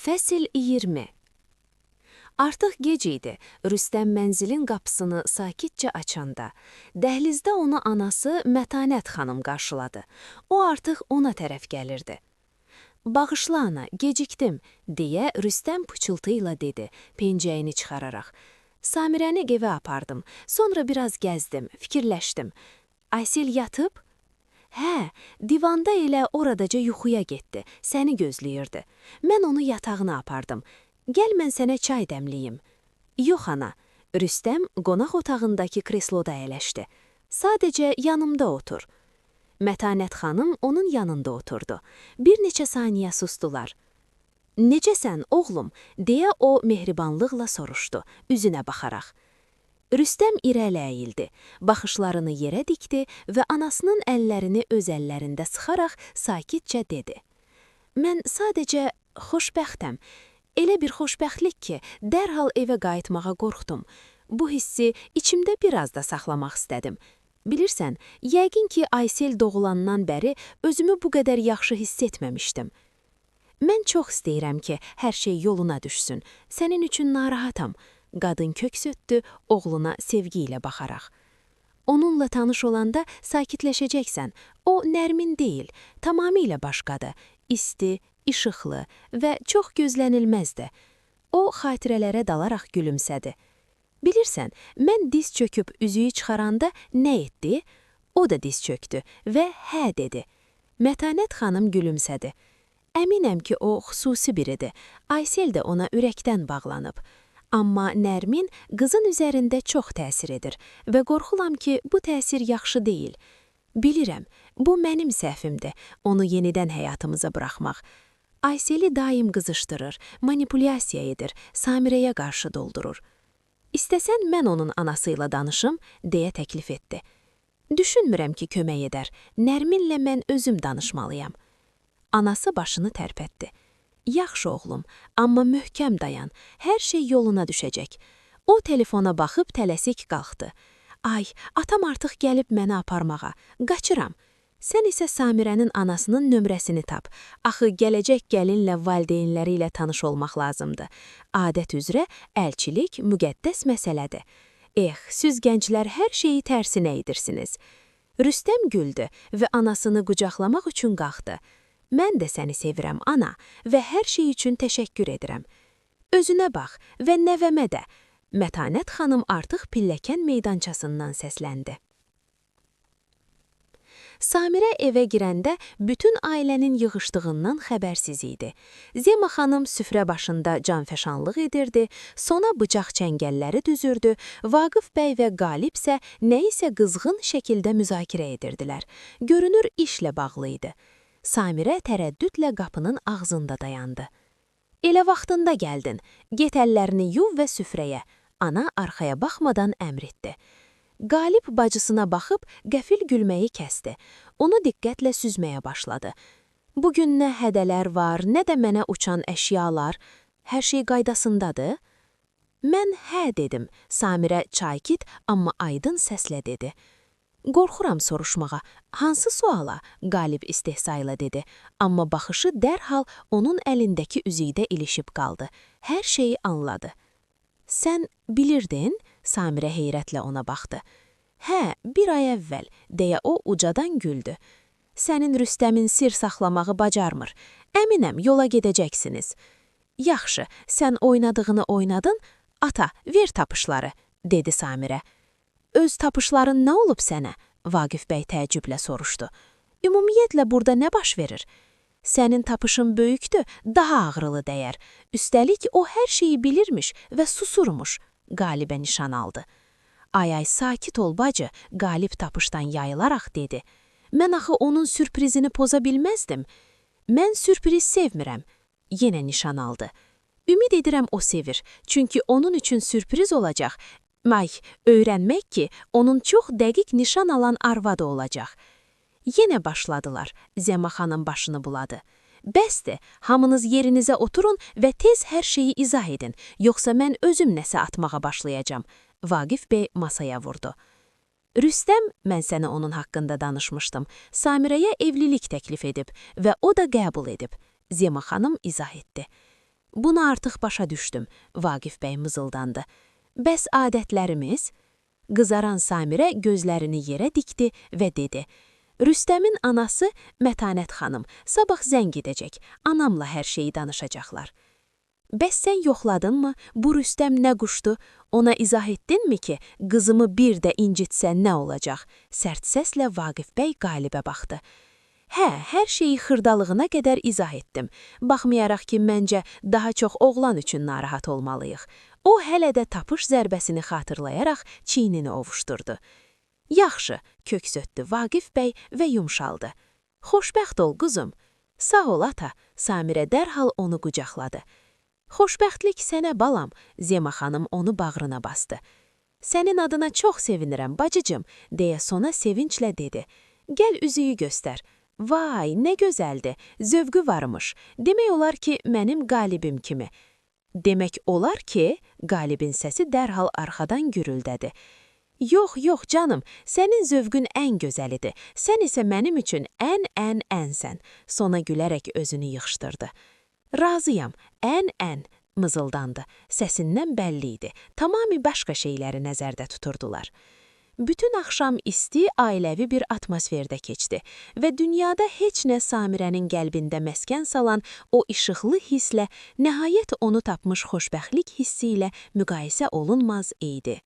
Fəsil 20. Artıq gec idi. Rüstəm mənzilin qapısını sakitcə açanda, dəhlizdə onu anası Mətanət xanım qarşıladı. O artıq ona tərəf gəlirdi. Bağışla ana, gecikdim, deyə Rüstəm pıçıltı ilə dedi, pencəyini çıxararaq. Samirəni evə apardım. Sonra biraz gəzdim, fikirləşdim. Aysel yatıb? Hə, divanda elə oradaca yuxuya getdi. Səni gözləyirdi. Mən onu yatağına apardım. Gəl mən sənə çay dəmləyim. Yox ana. Rüstəm qonaq otağındakı kresloda əyləşdi. Sadəcə yanımda otur. Mətanət xanım onun yanında oturdu. Bir neçə saniyə sustular. Necəsən, oğlum? Deyə o mehribanlıqla soruşdu, üzünə baxaraq. Rüstəm irəli əyildi, baxışlarını yerə dikdi və anasının əllərini öz əllərində sıxaraq sakitcə dedi. Mən sadəcə xoşbəxtəm. Elə bir xoşbəxtlik ki, dərhal evə qayıtmağa qorxdum. Bu hissi içimdə biraz da saxlamaq istədim. Bilirsən, yəqin ki, Aysel doğulandan bəri özümü bu qədər yaxşı hiss etməmişdim. Mən çox istəyirəm ki, hər şey yoluna düşsün. Sənin üçün narahatam. Qadın köks ötdü, oğluna sevgi ilə baxaraq. Onunla tanış olanda sakitləşəcəksən. O Nərmin deyil, tamamilə başqadır. İsti, işıqlı və çox gözlənilməzdir. O xatirələrə dalaraq gülümsədi. Bilirsən, mən diz çöküb üzüyü çıxaranda nə etdi? O da diz çökdü və hə dedi. Mətanət xanım gülümsədi. Əminəm ki, o xüsusi biridir. Aysel də ona ürəkdən bağlanıb. Amma Nərmin qızın üzərində çox təsir edir və qorxuram ki, bu təsir yaxşı deyil. Bilirəm, bu mənim səhvimdir, onu yenidən həyatımıza buraxmaq. Ayseli daim qızışdırır, manipulyasiya edir, Samirəyə qarşı doldurur. İstəsən mən onun anası ilə danışım, deyə təklif etdi. Düşünmürəm ki, kömək edər. Nərminlə mən özüm danışmalıyam. Anası başını tərpətdi. Yaxşı oğlum, amma möhkəm dayan. Hər şey yoluna düşəcək. O telefona baxıb tələsik qalxdı. Ay, atam artıq gəlib məni aparmağa. Qaçıram. Sən isə Samirənin anasının nömrəsini tap. Axı gələcək gəlinlə valideynləri ilə tanış olmaq lazımdır. Adət üzrə elçilik müqəddəs məsələdir. Eh, siz gənclər hər şeyi tərsinə edirsiniz. Rüstəm güldü və anasını qucaqlamaq üçün qalxdı. Mən də səni sevirəm, ana, və hər şey üçün təşəkkür edirəm. Özünə bax və nəvəmə də. Mətanət xanım artıq pilləkən meydançasından səsləndi. Samirə evə girəndə bütün ailənin yığışdığından xəbərsiz idi. Zema xanım süfrə başında canfəşanlıq edirdi, Sona bıçaq çəngəlləri düzürdü, Vaqif bəy və Qalib isə nəyisə qızğın şəkildə müzakirə edirdilər. Görünür işlə bağlı idi. Samirə tərəddüdlə qapının ağzında dayandı. Elə vaxtında gəldin. Get əllərini yuv və süfrəyə. Ana arxaya baxmadan əmr etdi. Qalib bacısına baxıb qəfil gülməyi kəsdi. Onu diqqətlə süzməyə başladı. Bugün nə hədələr var, nə də mənə uçan əşyalar. Hər şey qaydasındadır. Mən hə dedim, Samirə sakit, amma aydın səslə dedi. Qorxuram soruşmağa. Hansı suala? Qalib istehza ilə dedi. Amma baxışı dərhal onun əlindəki üzükdə ilişib qaldı. Hər şeyi anladı. Sən bilirdin? Samirə heyrətlə ona baxdı. Hə, bir ay əvvəl, deyə o ucadan güldü. Sənin Rüstəmin sir saxlamağı bacarmır. Əminəm, yola gedəcəksiniz. Yaxşı, sən oynadığını oynadın. Ata, ver tapışları, dedi Samirə. Öz tapışların nə olub sənə? Vaqif bəy təəccüblə soruşdu. Ümumiyyətlə burada nə baş verir? Sənin tapışın böyükdür, daha ağrılı dəyər. Üstəlik o hər şeyi bilirmiş və susurmuş. Qalibə nişan aldı. Ay ay sakit ol bacı, Qalib tapışdan yayılaraq dedi. Mən axı onun sürprizini poza bilməzdim. Mən sürpriz sevmirəm. Yenə nişan aldı. Ümid edirəm o sevir. Çünki onun üçün sürpriz olacaq. May, öyrənmək ki, onun çox dəqiq nişan alan arvadı olacaq. Yenə başladılar. Zema xanım başını buladı. Bəsdir, hamınız yerinizə oturun və tez hər şeyi izah edin, yoxsa mən özüm nəsə atmağa başlayacağam. Vaqif bəy masaya vurdu. Rüstəm, mən sənə onun haqqında danışmışdım. Samirəyə evlilik təklif edib və o da qəbul edib. Zema xanım izah etdi. Bunu artıq başa düşdüm, Vaqif bəy mızıldandı. Bəs adətlərimiz? Qızaran Samirə gözlərini yerə dikdi və dedi. Rüstəmin anası Mətanət xanım sabah zəng edəcək, anamla hər şeyi danışacaqlar. Bəs sən yoxladınmı, bu Rüstəm nə quşdu? Ona izah etdinmi ki, qızımı bir də incitsə nə olacaq? Sərt səslə Vaqif bəy Qalibə baxdı. Hə, hər şeyi xırdalığına qədər izah etdim. Baxmayaraq ki, məncə daha çox oğlan üçün narahat olmalıyıq. O hələ də tapış zərbəsini xatırlayaraq çiynini ovuşdurdu. Yaxşı, köks ötdü Vaqif bəy və yumşaldı. Xoşbəxt ol quzum. Sağ ol ata, Samirə dərhal onu qucaqladı. Xoşbəxtlik sənə balam, Zema xanım onu bağrına bastı. Sənin adına çox sevinirəm bacıcım, deyə Sona sevinclə dedi. Gəl üzüyü göstər. Vay, nə gözəldir, zövqü varmış. Demək olar ki, mənim Qalibim kimi. Demək olar ki, Qalibin səsi dərhal arxadan gürüldədi. Yox, yox canım, sənin zövqün ən gözəlidir. Sən isə mənim üçün ən, ən, ənsən. Sona gülərək özünü yığışdırdı. Razıyam, ən, ən, mızıldandı. Səsindən bəlli idi. Tamamilə başqa şeyləri nəzərdə tuturdular. Bütün axşam isti, ailəvi bir atmosferdə keçdi və dünyada heç nə Samirənin qəlbində məskən salan o işıqlı hisslə, nəhayət onu tapmış xoşbəxtlik hissi ilə müqayisə olunmaz idi.